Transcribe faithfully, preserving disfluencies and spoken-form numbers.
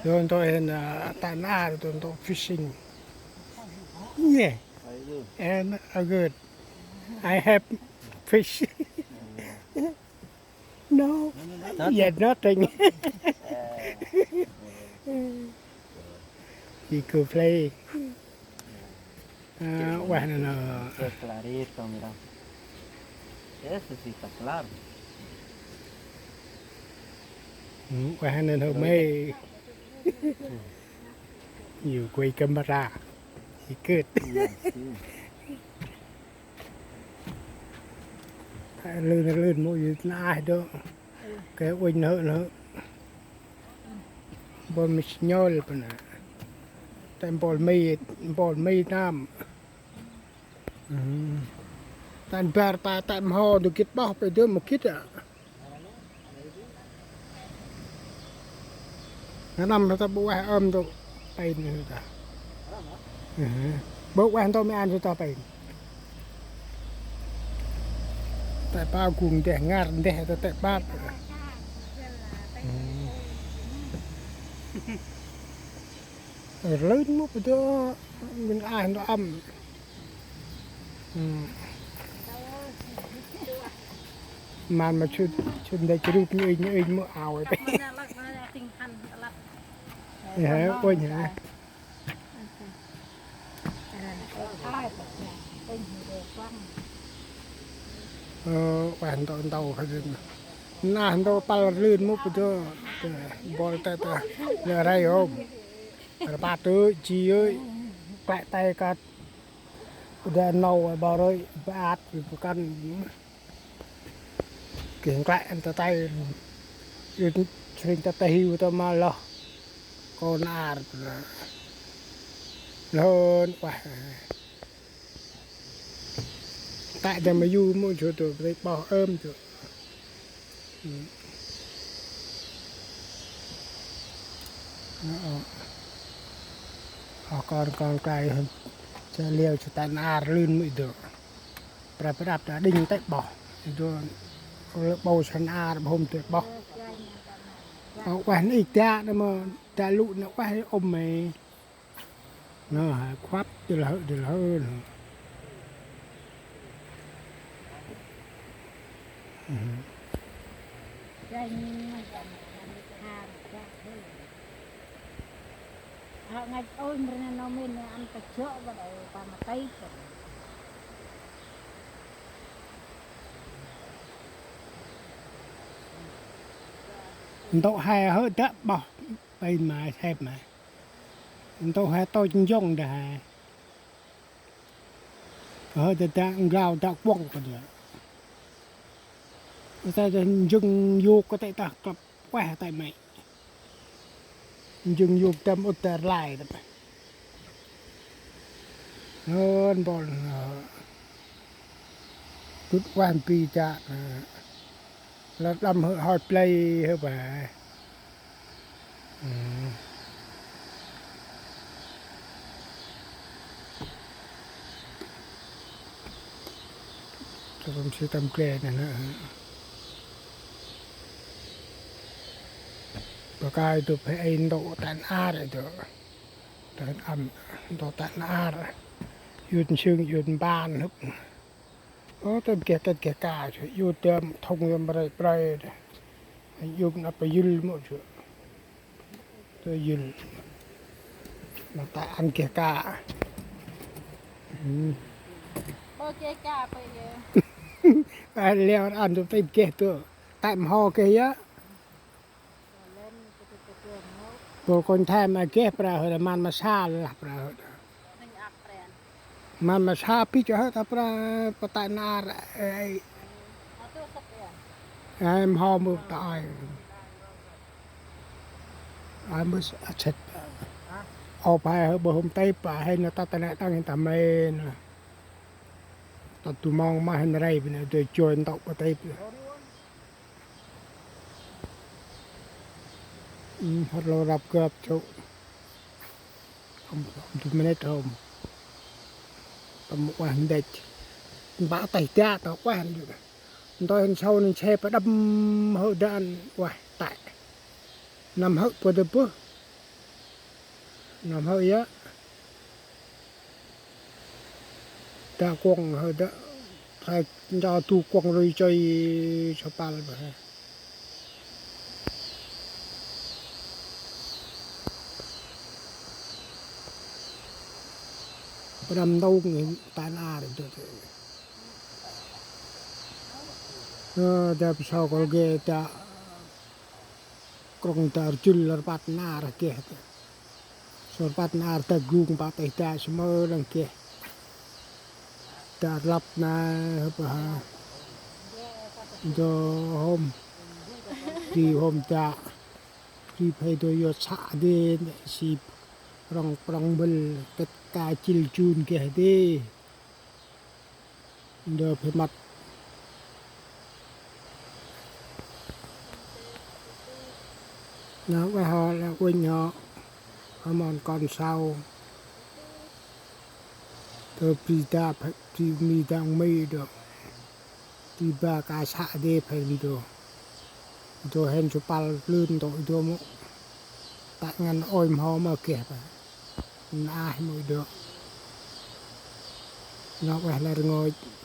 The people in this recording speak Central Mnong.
Dô ntô hên, a, ta nar dô ntô fishing. Yeah. And, uh, good. I have fish. No. Yet nothing. He go play. A, ueh nơ nơ. Ê, klarir tông mi răng. Ê, sơ si ta klar. Ueh nơ nơ mê. You quay camera. He good. Lưn lưn mô you na ai dô. Kê uênh nơ nơ. Bol mi sñol pa nơ. Tê bol mi, bol mi nam. Tăn bar pa tăn mho du gĭt ƀoh pe dơ mô gĭt a. Ngăn năm ta bu ueh ơm dô. Pên ta. Bu ueh dô mi ăn ta pên. Tê pa gung deh ngar deh ta tê pa. Lưn mô pe dơ min ai dô ơm. Măn ma chut, chut ndach rup ñu inh, ñu inh mô ao ê. Ê hê, uênh hê. Ơ, ueh ntô ntô hê dơm. Nah ntô păl lưn mô pơ dơ. Bol tê ta. Lơ rây hôm. Rpat ơi, ji ơi. Klĕ tay kơt. Udah nâu bar ơi, bat, bukan. Geh nklek ăn ta tay. Yu sring ta tay hiu ta ma loh. Kon ar. Lhơn ueh. Tại dah ma yu mô jô tô, bri ƀoh ơm jô. Ơ, ơ. Ơ, kon, kon kai hên. Cha liao cha ta nar lưn mô i dô. Prap prap ta đinh tê ƀoh. Dô lơ ƀô săn ar ƀhôm tê ƀoh. Ơ, ueh ni ta nơ mơ, ta lŭ nơ ueh ôm mê. Nơ, hê khuăp dê lhơ, dê lhơ nơ. Ơ. Ngăch ôi mrê nô mê nê ăn ta jŏ ƀa đê pa ma tây ƀa. Ntŭk hê hơ dă ƀoh pin ma hep ma. Ntŭk hê tôch njŏng đah hê. Hơ dă dă nglao dă kuŏng kơ dă. Tê tê njưng yôk kơ tê tah klăp ueh tê mê. Njưng yôk tơm ŭt tơ rlai tê mê. Hơn bol, ơ, dŭt ueh mpi dă, ơ. Lăp lăm hơ hoi play hơ ba. Ơ. Tơm si tơm kle nê nê. Ba kai dŭp hê ê ntŭk tăn ar ê dŭp. Tăn ăn, ntŭk tăn ar. Yŭt nsưng, yŭt mban hŭp. Ơ, tơm geh kĕt geh ka, yŭt tơm thŭng yơm brei brei. Yŭt năp pa yŭl mô jô. Tơ yŭl. Ma ta ăn geh ka. Ơ. Bơ geh ka bơ yơ. Ba leo ăn tơ tê geh tơ. Tơm hô geh yơ. Bơ kon thai ma geh pra hơ, man ma sa lah pra hơ. Man ma sa pi chơ hơ ta pra pa ta nar, ê. Ê, mho mơ ta ai. Ai mơ s-, a chêt. Ơ, pa hơ bơ hôm tê pa hên ta ta nê tăng hên ta mê nê. Ta tu mong ma hên rê bơ nê, dơi choi ntŭk pa tê bơ. Ơ, hăt lô rap gâp chô. Hŏm, hŏm du minit hŏm. Tâm ueh ndĕch. Mbă têh dă ta ueh ndĕch. Ntoi hên sau nê nche pa đăm hơ đan ueh tĕ. Năm hơ̆ pơ tơ pơh. Năm hơ̆ yơh. Tă kuŏng hơ̆ tă. Thai ncha tu kuŏng rui choi sa pal bơh. Pram ntông ta nar tơ. Ơ, tă pơ sau kol ge tă. Krŏng tă rjŭl rpat nar geh. Sŏr rpat nar tă gung pat ih tă smơ lăng geh. Tă rlăp na hơp ha. Dô hôm. Bri hôm tă. Bri phê dô yô să dê nê sip. Prŏng prŏng bêl kĕt ka chil chun geh dê. Ndơ phê măt. Nau ueh hŏ lĕ uănh hŏ. Hmon kon sau. Tơ bri tă phê bri mi dang mi dô. Bri ba ka să dê phê dô. Dô hên su pal plưn dô dô mô. Tă ngăn ôi mhô mơ geh ba. Nah mô dô. Nau ueh lĕ rngôch.